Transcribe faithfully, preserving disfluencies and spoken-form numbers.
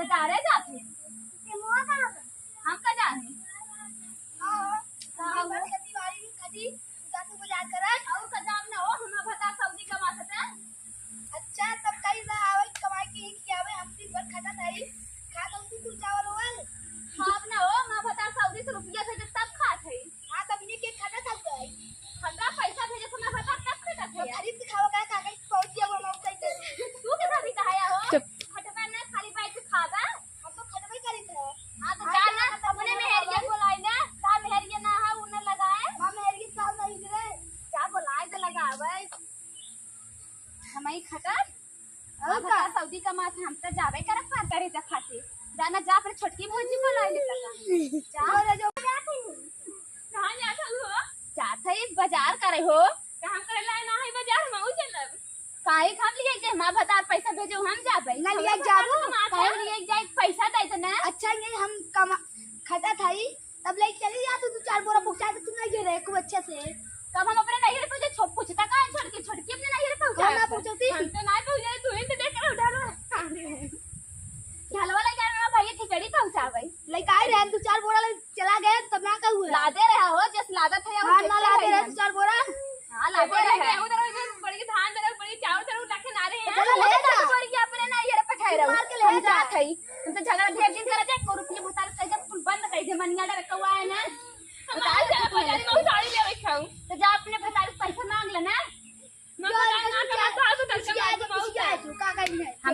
डारे जात है। हमका जाने। हाँ, हाँ, हाँ। बरसाती बारी में कदी जातू बाजार करे। और का जाब ना हो, हमार भतार सऊदी कमात है। अच्छा, तब कई ना आवे कमाई के ही खियावे, हम दिन भर खाता तारी। खा तो तू कुल चावल होवल। खाब ना हो, हमार भतार सऊदी से रुपया भेजे तब खात है। हाँ, तब ये के खाता सब गए। हमरा पैसा भेजे तो हमार भतार तब खाता तो है। खरीद के खाओ का, का, का, पहुंच गया वो मौका ही। तू के भाभी कहा हो? चुप। खटबा ना, खाली बैठ के खाबा। हम तो खटबे करी थे। हाँ, तो हाँ, जा ना, जा, अपने मेहरिया बोलाई ना, का मेहरिया ना है, उन्हें लगाए। हाँ, मेहरिया का नहीं रे। जा बोलाए तो लगावे। हमई खटब। और अब का? बता, सऊदी कमात है, हम तो जाबे करब का करे जा खातिर। जाना जा, अपने छोटकी भौजी बोलाए ले तका। जा। और जो कहाँ जात हो? जात है बाजार करे हो। काम करे लाए ना है बाजार, हम ऊ चलब। काहे हम लिए के हमार भतार पैसा भेजो, हम जाबे। ना लिए जा।